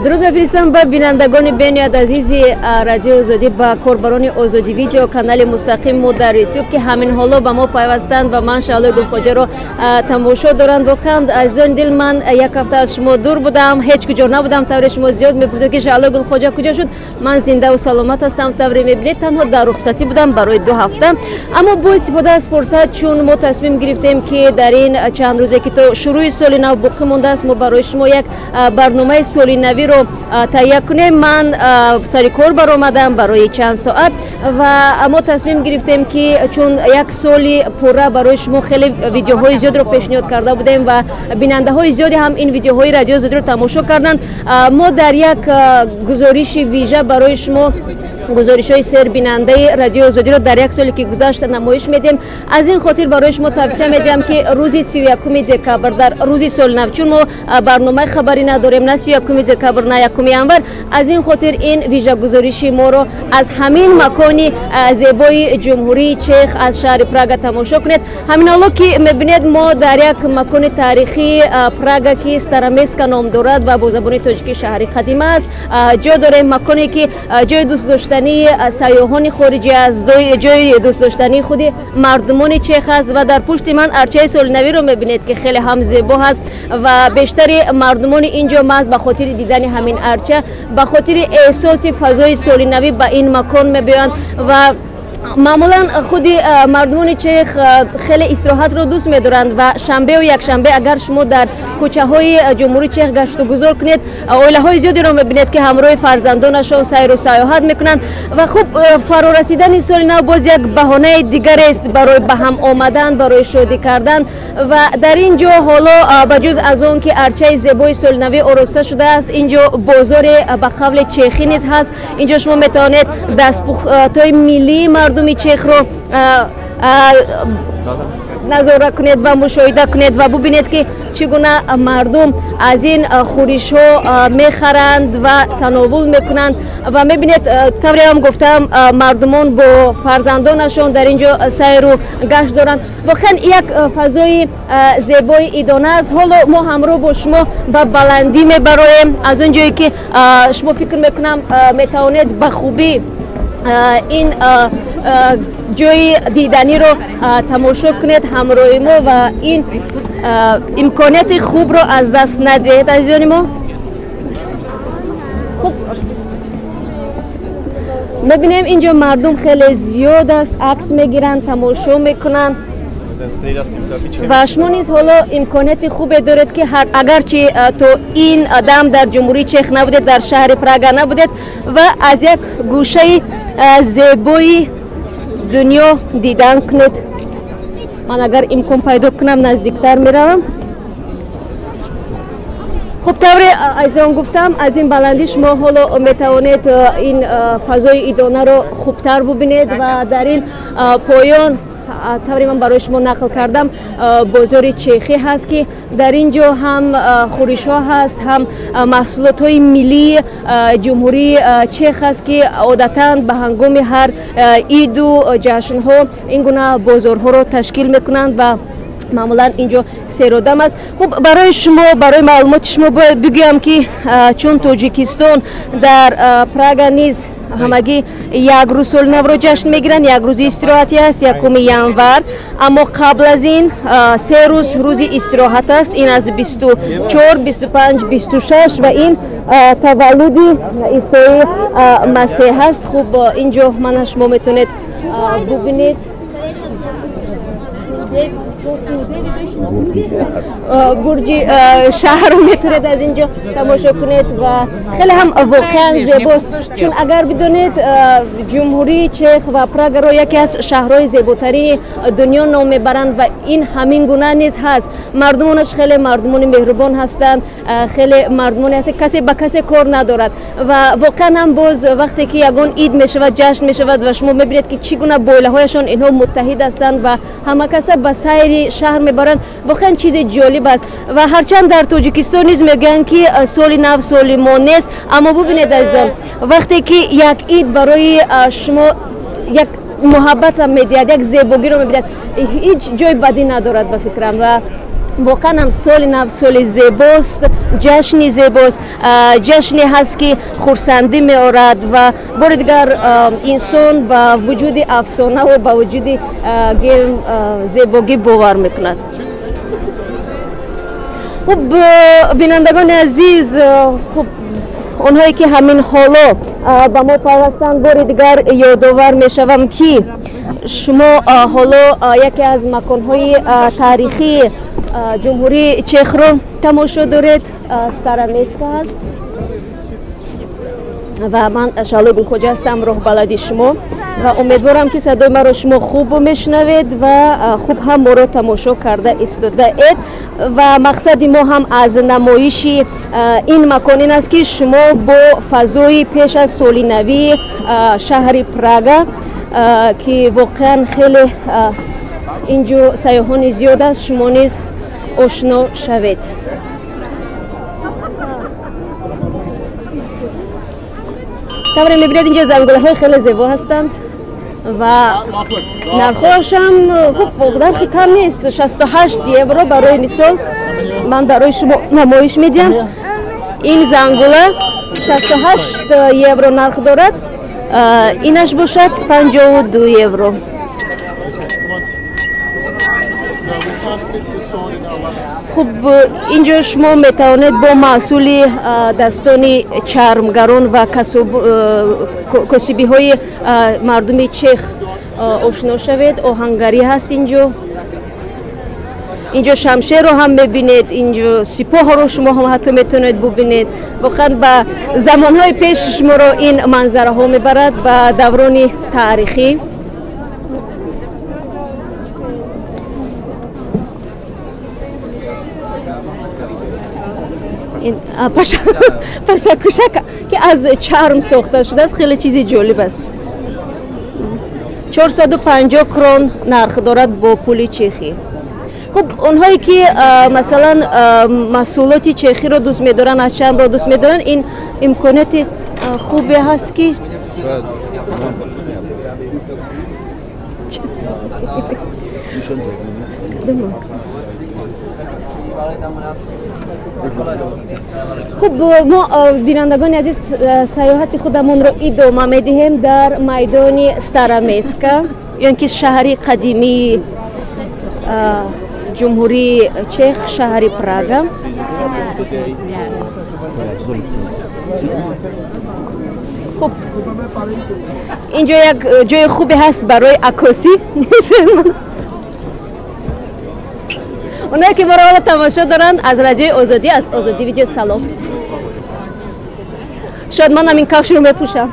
Дуруд мефиристам ба бинандагони бениҳоят азизи Радиои Озодӣ, ба корбарони Озодӣ Видео, канали мустақим мо дар Ютуб, ки ҳамин ҳоло ба мо пайвастанд ва ман, Шаҳлои Гулхоҷаро, тамошо доранд. Воқеан, азизони дил, ман як ҳафта аз шумо дур будам, ҳеҷ куҷо набудам. Тавре шумо зиёд мепурсед, ки Шаҳлои Гулхоҷа куҷо шуд, ман зиндаву саломат ҳастам, тавре мебинед, танҳо дар рухсатӣ будам барои 2 ҳафта. Аммо бо истифода аз фурсат, чун мо тасмим гирифтем, ки дар ин чанд рӯзе, ки то шурӯи соли нав боқӣ мондааст, мо барои шумо як барномаи соли навиро таҳия кунем, ман сари кор баромадам барои чанд соат ва мо тасмим гирифтем, ки чун як соли пурра барои шумо хеле видеоҳои зиёдро пешниҳод карда будем ва бинандаҳои зиёде ҳам ин видеоҳои Радиои Озодиро тамошо карданд, мо дар як гузориши вижа барои шумо гузоришҳои сербинандаи Радиои Озодиро дар як соле, ки гузашт, намоиш медиҳем. Аз ин хотир барои шумо тавсия медиҳам, ки рӯзи 31-уми декабр, дар рӯзи соли нав, чун мо барномаи хабарӣ надорем на 31-уми декабр, на 1-уми январ, аз ин хотир ин вижагузориши моро аз ҳамин макони зебои Ҷумҳурии Чех, аз шаҳри Прага тамошо кунед. Ҳамин ҳоло, ки мебинед, мо дар як макони таърихии Прага, ки Староместска ном дорад ва бо забони тоҷикӣ шаҳри қадима аст, ҷо дорем, маконе, ки ҷои дӯстдоштании сайёҳони хориҷӣ аст, ҷои дӯстдоштании худи мардумони чех аст. Ва дар пушти ман арчаи солинавиро мебинед, ки хеле ҳам зебо ҳаст ва бештари мардумони ин ҷо маҳз ба хотири дидани ҳамин арча, ба хотири эҳсоси фазои солинавӣ ба ин макон мебиёянд. Ва маъмулан худи мардумони чех хеле истироҳатро дӯст медоранд ва шанбеу якшанбе агар шумо дар кӯчаҳои Ҷумҳурии Чех гаштугузор кунед, оилаҳои зиёдеро мебинед, ки ҳамроҳи фарзандонашон сайру сайёҳат мекунанд. Ва хуб, фарорасидани соли нав боз як баҳонаи дигарест барои ба ҳам омадан, барои шодӣ кардан. Ва дар ин ҷо ҳоло, ба ҷуз аз он ки арчаи зебои солинавӣ ороста шудааст, ин ҷо бозоре ба қавли чехӣ низ ҳаст. Ин ҷо шумо метавонед дастпухтҳои миллии мардуми чехро назора кунед ва мушоҳида кунед ва бубинед, ки чӣ гуна мардум аз ин хӯришҳо мехаранд ва тановул мекунанд. Ва мебинед, тавре ҳам гуфтам, мардумон бо фарзандонашон дар ин ҷо сайру гашт доранд. Воқеан, як фазои зебои идона аст. Ҳоло мо ҳамроҳ бо шумо ба баландӣ мебароем, аз он ҷое ки шумо, фикр мекунам, метавонед ба хубӣ ин ҷои диданиро тамошо кунед ҳамроҳи мо ва ин имконияти хубро аз даст надиҳед, азизони мо. Хуб, мебинем, ин ҷо мардум хеле зиёд аст, акс мегиранд, тамошо мекунанд. Ва шумо низ ҳоло имконияти хубе доред, ки агарчи то ин дам дар Ҷумҳурии Чех набудед, дар шаҳри Прага набудед, ва аз як гӯшаи зебои дунё дидан кунед. Ман агар имкон пайдо кунам, наздиктар меравам. Хуб, тавре, азизон, гуфтам, аз ин баландӣ шумо ҳоло метавонед ин фазои идонаро хубтар бубинед. Ва дар ин поён, тавре ман барои шумо нақл кардам, бозори чехӣ ҳаст, ки дар ин ҷо ҳам хӯришҳо ҳаст, ҳам маҳсулотҳои миллии Ҷумҳурии Чех аст, ки одатан ба ҳангоми ҳар иду ҷашнҳо ин гуна бозорҳоро ташкил мекунанд ва маъмулан ин ҷо серодам аст. Хуб, барои шумо, барои маълумоти шумо бояд бигӯям, ки чун Тоҷикистон, дар Прага низ ҳамагӣ як рӯз соли навро ҷашн мегиранд, як рӯзи истироҳатӣ аст, 1-уми январ. Аммо қабл аз ин 3 рӯз рӯзи истироҳат аст, ин аз 24, 25, 26 ва ин таваллуди Исои Масеҳ аст. Хуб, ин ҷо мана шумо метавонед бубинед, бурҷи шаҳрро метавонед аз ин ҷо тамошо кунед ва хеле ҳам воқеан зебост. Чун агар бидонед, Ҷумҳурии Чех ва Прагаро яке аз шаҳрҳои зеботарини дунё ном мебаранд ва ин ҳамин гуна низ ҳаст. Мардумонаш хеле мардумони меҳрубон ҳастанд, хеле мардумоне ҳастанд, касе ба касе кор надорад. Ва воқеан ҳам боз вақте ки ягон ид мешавад, ҷашн мешавад ва шумо мебинед, ки чӣ гуна бо оилаҳояшон инҳо муттаҳид ҳастанд ва ҳама каса ба сайри шаҳр мебаранд, воқеан чизе ҷолиб аст. Ва ҳарчанд дар Тоҷикистон низ мегӯянд, ки соли нав соли мо нест, аммо бубинед, азизон, вақте ки як ид барои шумо як муҳаббатам медиҳад, як зебогиро мебиҳад, ҳеҷ ҷои бадӣ надорад, ба фикрам. Ва Воқеан ҳам соли нав соли зебост, ҷашни зебост, ҷашне ҳаст, ки хурсандӣ меорад ва бори дигар инсон ба вуҷуди афсонаву ба вуҷуди зебогӣ бовар мекунад. Хуб, бинандагони азиз, хуб, онҳое ки ҳамин ҳоло ба мо пайвастанд, бори дигар ёдовар мешавам, ки шумо ҳоло яке аз маконҳои таърихии ҷумҳурии Чехро тамошо доред. Старомеска ҳаст ва ман Шаҳлои Гулхоҷа ҳастам, роҳбалади шумо, ва умедворам, ки садои маро шумо хуб мешунавед ва хуб ҳам моро тамошо карда истодаед. Ва мақсади мо ҳам аз намоиши ин макон ин аст, ки шумо бо фазои пеш аз соли навии шаҳри Прага, ки воқеан хеле инҷо сайёҳони зиёд аст, шумо низ ошно шавед. Тавре мебинед, инҷо зангулаҳои хеле зебо ҳастанд ва нархҳояшам хуб, нархи кам нест, 68 евро. Барои мисол ман барои шумо намоиш медиҳам, ин зангула 68 евро нарх дорад, инаш бошад 52 евро. Хуб, инҷо шумо метавонед бо маҳсули дастони чармгарон ва косибиҳои мардуми чех ошно шавед. Оҳангарӣ ҳаст инҷо, инҷо шамшерро ҳам мебинед, инҷо сипоҳро шумо ҳам ҳатто метавонед бубинед. Воқеан ба замонҳои пеш шуморо ин манзараҳо мебарад, ба даврони таърихӣ. Ин пашакушак, ки аз чарм сохта шудааст, хеле чизи ҷолиб аст. 450 крон нарх дорад бо пули чехӣ. Хуб, онҳое ки масалан маҳсулоти чехиро дӯст медоранд, аз чармро дӯст медоранд, ин имконияти хубе ҳаст, ки хуб, мо, бинандагони азиз, сайёҳати худамонро идома медиҳем дар майдони Старомеска, ё ин ки шаҳри қадимии ҷумҳурии Чех, шаҳри Прага. Хуб, инҷо як ҷои хубе ҳаст барои аккосӣ. Онҳое ки моро ҳоло тамошо доранд аз Радиои Озодӣ, аз Озодӣ Видео, салом. Шояд манам ин кавшро мепӯшам.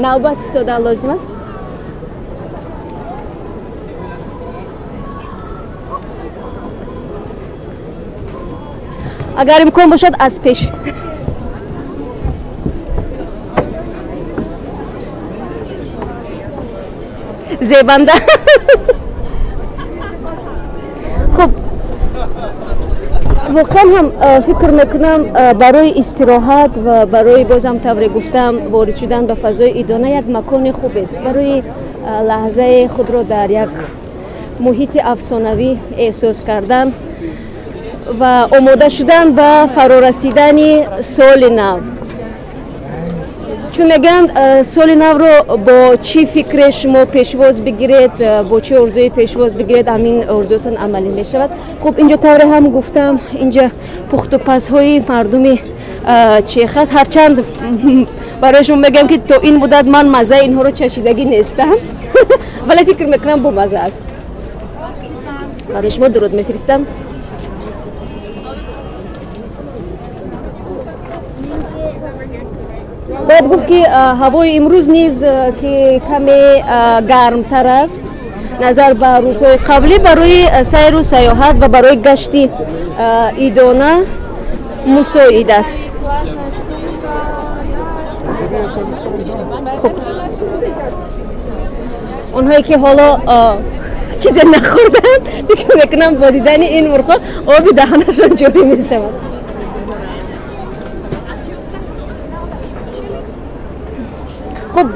Навбат истодан лозим аст. Агар имкон бошад, аз пеш. Зебанда. Хуб, воқеан ҳам фикр мекунам, барои истироҳат ва барои, бозам тавре гуфтам, ворид шудан ба фазои идона як макони хубест барои лаҳзаи худро дар як муҳити афсонавӣ эҳсос кардан ва омода шудан ба фарорасидани соли нав. Чун мегӯянд, соли навро бо чӣ фикре шумо пешвоз бигиред, бо чӣ орзуе пешвоз бигиред, ҳамин орзуятон амалӣ мешавад. Хуб, инҷо тавре ҳам гуфтам, инҷа пухтупазҳои мардуми чех аст. Ҳарчанд барои шумо мегӯям, ки то ин муддат ман маззаи инҳоро чашидагӣ нестам, вале фикр мекунам, бомазза аст. Барои шумо дуруд мефиристам. Бояд гуфт, ки ҳавои имрӯз низ ки каме гармтар аст назар ба рӯзҳои қаблӣ, барои сайру сайёҳат ва барои гашти идона мусоид аст. Хуб, онҳое ки ҳоло чизе нахӯрданд, фикр мекунам, бо дидани ин мурғҳо оби даҳанашон ҷорӣ мешавад. Хуб,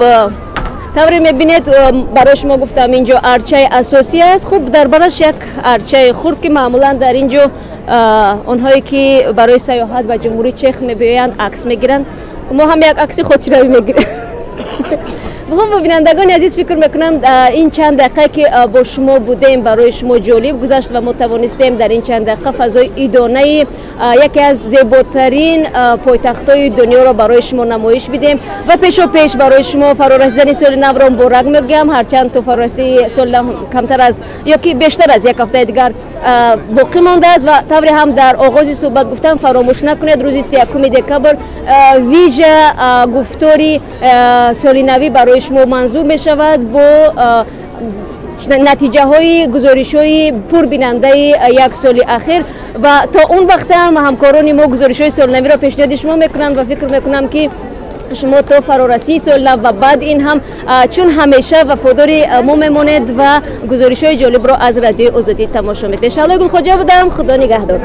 Тавре мебинед, барои шумо гуфтам, инҷо арчаи асосӣ аст. Хуб, дар бараш як арчаи хурд, ки маъмулан дар ин ҷо онҳое ки барои сайёҳат ба Ҷумҳурии Чех мебиёянд, акс мегиранд. Мо ҳам як акси хотиравӣ мегирем. Хуб, бинандагони азиз, фикр мекунам, ин чанд дақиқа ки бо шумо будем, барои шумо ҷолиб гузашт ва мо тавонистем дар ин чанд дақиқа фазои идонаи яке аз зеботарин пойтахтҳои дунёро барои шумо намоиш бидем ва пешопеш барои шумо фарорасидани соли навро муборак мегӯям, ҳарчанд то фарорасии соли нав камтар аз ё ки бештар аз як ҳафтаи дигар боқӣ мондааст. Ва тавре ҳам дар оғози суҳбат гуфтам, фаромӯш накунед, рӯзи 31 декабр вижа гуфтори солинавӣ барои шумо манзур мешавад бо натиҷаҳои гузоришҳои пурбинандаи як соли ахир. Ва то он вақтам ҳамкорони мо гузоришҳои солинавиро пешниҳоди шумо мекунанд ва фикр мекунам, ки шумо то фарорасии соли нав ва баъд ин ҳам чун ҳамеша вафодори мо мемонед ва гузоришҳои ҷолибро аз Радиои Озодӣ тамошо мекунед. Шаҳлои Гулхоҷа будам, худо нигаҳдор.